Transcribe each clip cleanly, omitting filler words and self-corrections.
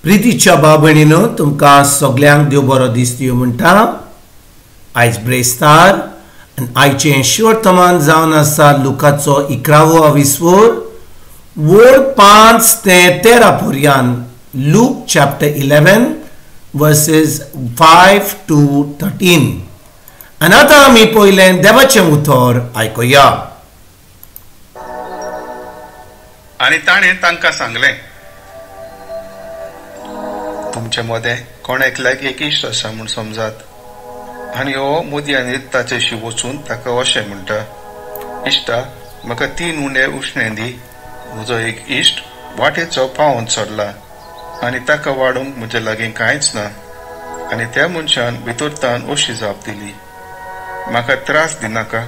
प्रितीच्या भाव भयणीनो, तुमकां सगल्यांक देव बरो दीस दिवं म्हणटा। आयज ब्रेस्तार आनी आयचें शिवर्तमान जावन आसा लुकाचो 11वो विस्वोर वोर 5 ते 13 पर्यंत। Luke chapter 11 verses 5 to 13। आनी आतां आमी पयलें देवाचें उतर आयकुया। आनी ताणें तांकां सांगलें, तुमचे मदें कोण एकल्याक एक इश्ट आसा म्हूण समजात, आनी हो मुदयान ताचेशी वचून ताका अशें म्हणटा, इश्टा म्हाका 3 उंडे उश्णे दी, म्हजो एक इश्ट वाटेचो पावोवन चडला आनी ताका वाडूंक म्हजे लागीं कांयच ना। आनी त्या मनशान भितरतान अशी जाप दिली, म्हाका त्रास दिनाका,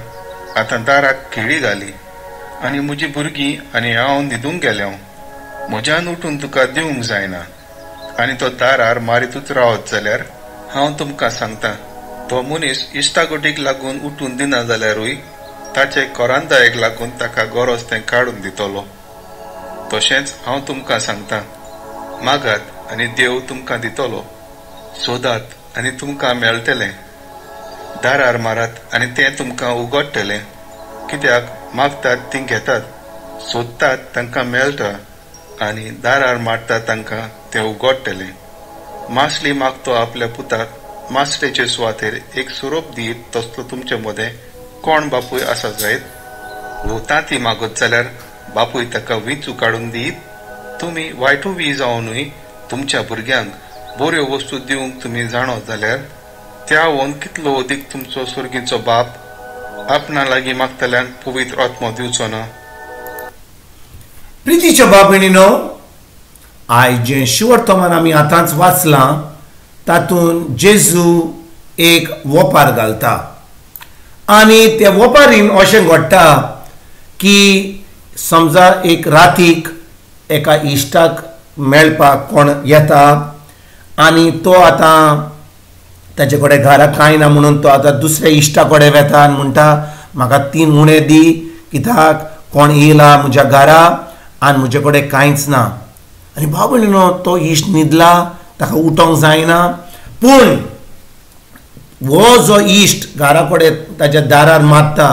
आतां दाराक खिळी घाली आनी म्हजी भुरगीं आनी हांव न्हिदूंक गेल्या, म्हज्यान उठून तुका दिवंक जायना। आनी तो दारार मारितूच रावत जाल्यार हांव तुमकां सांगता, तो मनीस इश्टागोटीक लागून उठून दिना जाल्यारूय ताचे कोरांदायेक लागून ताका गरज तें काडून दितलो। तशेंच हांव तुमकां सांगता, मागात आनी देव तुमकां दितलो, सोदात आनी तुमकां मेळटलें, दारार मारात आनी तें तुमकां उगडटलें। कित्याक मागतात तीं घेतात, सोदतात तांकां मेळटा आनी दारार मारतात तांकां तें उगडटलें। मासली मागतो आपल्या पुताक मासलेचे सुवातेर एक सोरोप दीत तसलो तुमचे मदें कोण बापूय आसा जायत? वो तांती मागत जाल्यार बापूय ताका विंचू काडून दीत? तुमी वायटू बी जावनूय तुमच्या भुरग्यांक बऱ्यो वस्तू दिवंक तुमी जाणो जाल्यार त्यावन कितलो अदीक तुमचो सुर्गीचो बाप आपणा लागीं मागतल्यांक पवित्र आत्मो दिवचो ना? प्रितीच्या भाव भयणीनो, आयज जें शिवर्तमान आमी आतांच वाचलां तातूंत जेजू एक वोपार घालता आनी त्या वोपारीन अशें घडटा की समजा एक रातीक एका इश्टाक मेळपाक कोण येता आनी तो आतां ताचे कडेन घरा कांय ना म्हणून तो आतां दुसऱ्या इश्टा कडेन वेता आनी म्हणटा, म्हाका 3 उणे दी, कित्याक कोण येयला म्हज्या घरा आनी म्हजे कडेन कांयच ना। आनी भाव भयणीनो, तो इश्ट न्हिदला, ताका उठोंक जायना, पूण हो जो इश्ट घरा कडेन ताच्या दारार मारता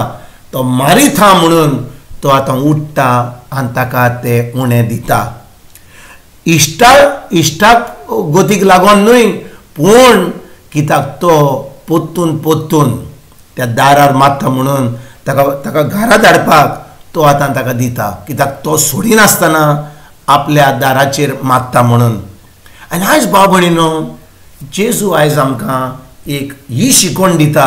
तो मारीत हा म्हणून तो आतां उठ्ठा आनी ताका ते उणे दिता। इश्टाक गतीक लागून न्हय, पूण कित्याक तो पोत्तून पोत्तून त्या दारार मारता म्हणून ताका ताका घरा धाडपाक तो आतां ताका दिता, कित्याक तो सोडिनासतना आपल्या दाराचेर मारता म्हणून। आनी आयज भाव भयणीनो, जेजू आयज आमकां एक ही शिकवण दिता,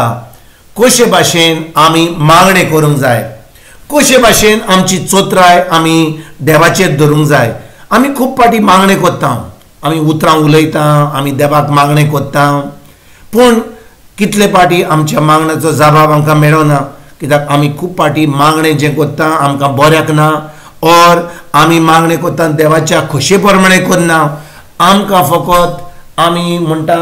कशे भाशेन आमी मागणें करूंक जाय, कशे भाशेन आमची चोत्राय आमी देवाचेर धरूंक जाय। आमी खूब फावटी मागणें करता, आमी उतरां उलयता, आमी देवाक मागणें करता, पूण कितले फावटी आमच्या मागण्याचो जबाब आमकां मेळना, कित्याक आमी खूब फावटी मागणें जें करता आमकां बऱ्याक ना, और आमी मागणें करता देवाच्या खोशे प्रमाणें करना। आमकां फकत आमी म्हणटा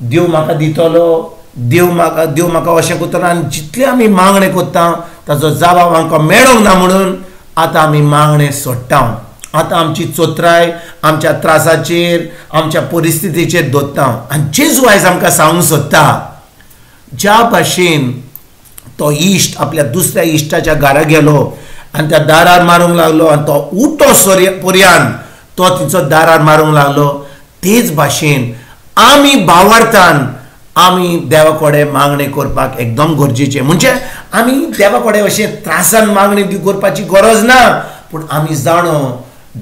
देव म्हाका दितलो, देव म्हाका अशें करतलो, आनी जितलें आमी मागणें करता ताचो जबाब आमकां मेळोंक ना म्हणून आतां आमी मागणें सोडटा। आतां आमची चोत्राय आमच्या त्रासाचेर आमच्या परिस्थितीचेर दवरता। आनी जेजू आयज आमकां सांगूंक सोदता, ज्या भाशेन तो इश्ट आपल्या दुसऱ्या इश्टाच्या घरा गेलो आनी त्या दारार मारूंक लागलो आनी तो उठो पर्यंत तो तिचो दारार मारूंक लागलो, तेच भाशेन आमी भावार्थान आमी देवा कडेन मागणें करपाक एकदम गरजेचें। म्हणजे आमी देवा कडेन अशें त्रासान मागणी करपाची गरज ना, पूण आमी जाणो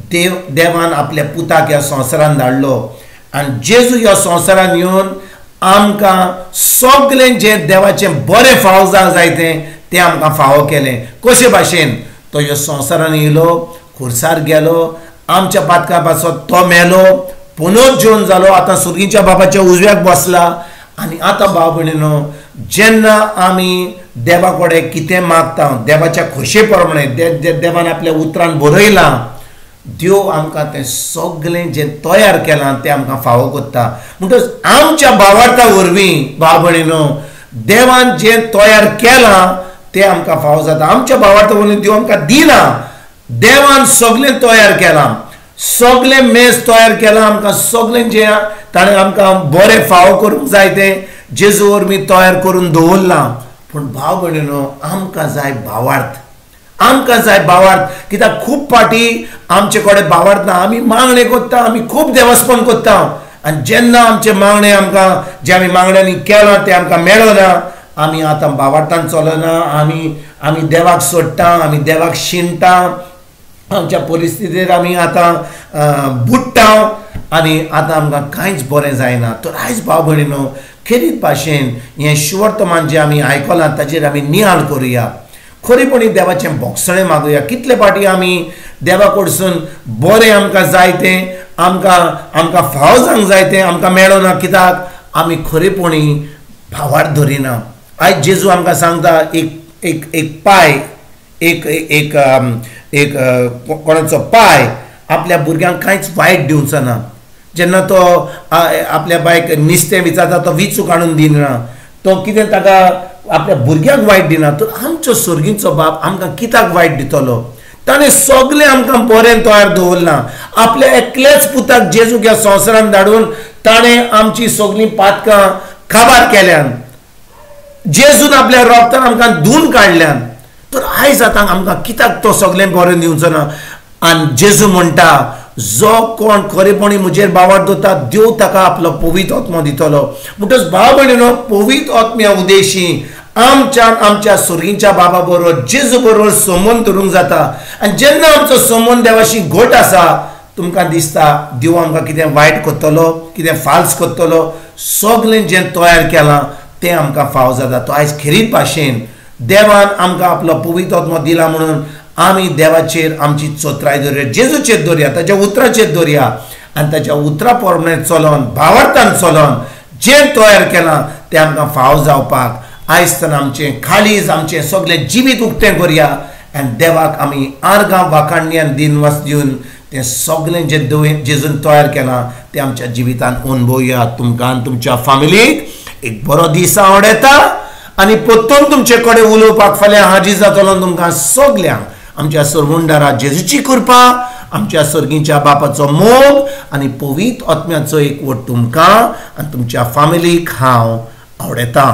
देवान आपल्या पुताक ह्या संवसारान धाडलो आनी जेजू ह्या संवसारान येवन आमकां सगळें जें देवाचें बरें फावो जावंक जाय तें आमकां फावो केलें। कशे भाशेन तो ह्या संवसारान येयलो, खुर्सार गेलो, आमच्या पातका पासत तो मेलो, पुनर्जीवन जालो, आतां सुर्गीच्या बापाच्या उजव्याक बसला। आनी आतां भाव भयणीनो, जेन्ना आमी देवा कडेन कितें मागता देवाच्या खोशे प्रमाणे, देवान आपल्या उतरान बरयलां, देव आमकां तें सगळें जें तयार केलां तें आमकां फावो करता। म्हणटकच आमच्या भावार्था वरवीं भाव भयणीनो, देवान जें तयार केलां तें आमकां फावो जाता। आमच्या भावार्था वरवीं देव आमकां दिना, देवान सगळें तयार केलां, सगळें मेज तयार केलां आमकां, सगळें जें ताणें आमकां बरें फावो करूंक जाय तें जेजू वरवीं तयार करून दवरलां. पूण भाव भयणीनो आमकां जाय भावार्थ, आमकां जाय भावार्थ. कित्याक खूब फावटी आमचे कडेन भावार्थ ना. आमी मागणें करता, आमी खूब देवस्पण करता आनी जेन्ना आमचें मागणें आमकां जें आमी मागण्यांनी केलां तें आमकां मेळना, आमी आतां भावार्थान चलना, आमी देवाक सोडटा, आमी देवाक शिणटा, आमच्या परिस्थितीर आमी आतां बुडटा आनी आतां आमकां कांयच बरें जायना. तर आयज भाव भयणीनो खेरीत भाशेन हें शुवर्तमान जें आमी आयकलां ताचेर आमी नियाळ करुया, खरेपणी देवाचें भोगसणें मागुया. कितले फावटी आमी देवा कडसून बरें आमकां जाय तें आमकां आमकां फावो जावंक जाय तें आमकां मेळना, कित्याक आमी खरेपणी भावार्थ धरिना. आयज जेजू आमकां सांगता एक एक एक पाय एक एक एक कोणाचो पाय आपल्या भुरग्यांक कांयच वायट दिवचो ना. जेन्ना तो आपल्या बायक निस्तें विचारता तो विचूक हाडून दिना, तो कितें ताका आपल्या भुरग्यांक वायट दिना. तर आमचो सर्गीचो बाप आमकां कित्याक वायट दितलो? ताणें सगळें आमकां बरें तयार दवरलां. आपल्या एकल्याच पुताक जेजूक ह्या संवसारांत धाडून ताणें आमची सगळीं पातकां काबार केल्यान, जेजून आपल्या रोगतान आमकां धुवन काडल्यान. तर आयज आतां आमकां कित्याक तो सगळें बरें दिवचो ना? आनी जेजू म्हणटा जो कोण खरेपणी म्हजेर भावार्थ दवरता देव ताका आपलो पवित्र आत्मो दितलो. म्हणटच भाव भयणीनो पवित्र आत्म्या उद्देशी आमच्यान आमच्या सर्गीच्या बाबा बरोबर जेजू बरोबर संबंद धरूंक जाता. आनी जेन्ना आमचो संबंद देवाशी घट आसा तुमकां दिसता देव आमकां कितें वायट करतलो, कितें फाल्स करतलो, सगळें जें तयार केलां तें आमकां फाव जाता. तो आयज खेरीत भाशेन देवान आमकां आपलो पवित्र आत्मो दिला म्हणून आमी देवाचेर आमची चोत्राय दवरया, जेजूचेर दवरया, ताच्या उतराचेर दवरया आनी ताच्या उतरा प्रमाणे चलोन भावार्थान चलोन जें तयार केलां तें आमकां फाव जावपाक आयज तर आमचें खालीज आमचें सगळें जिवीत उक्तें करया आनी देवाक आमी आर्गां वाखाणणी आनी दिनवास दिवन तें सगळें जें जेजून तयार केलां तें आमच्या जिवितान अणभवया. तुमकां आनी तुमच्या फामिलीक एक बरो दीस आवडटा आनी परतून तुमचे कडेन उलोवपाक फाल्यां हाजीर जातलो. तुमकां सगल्यांक आमच्या सरवंडारा जेजूची कृपा, आमच्या सर्गीच्या बापाचो मोग आनी पवित्र आत्म्याचो एकवट तुमकां आनी तुमच्या फामिलीक हांव आवडटा.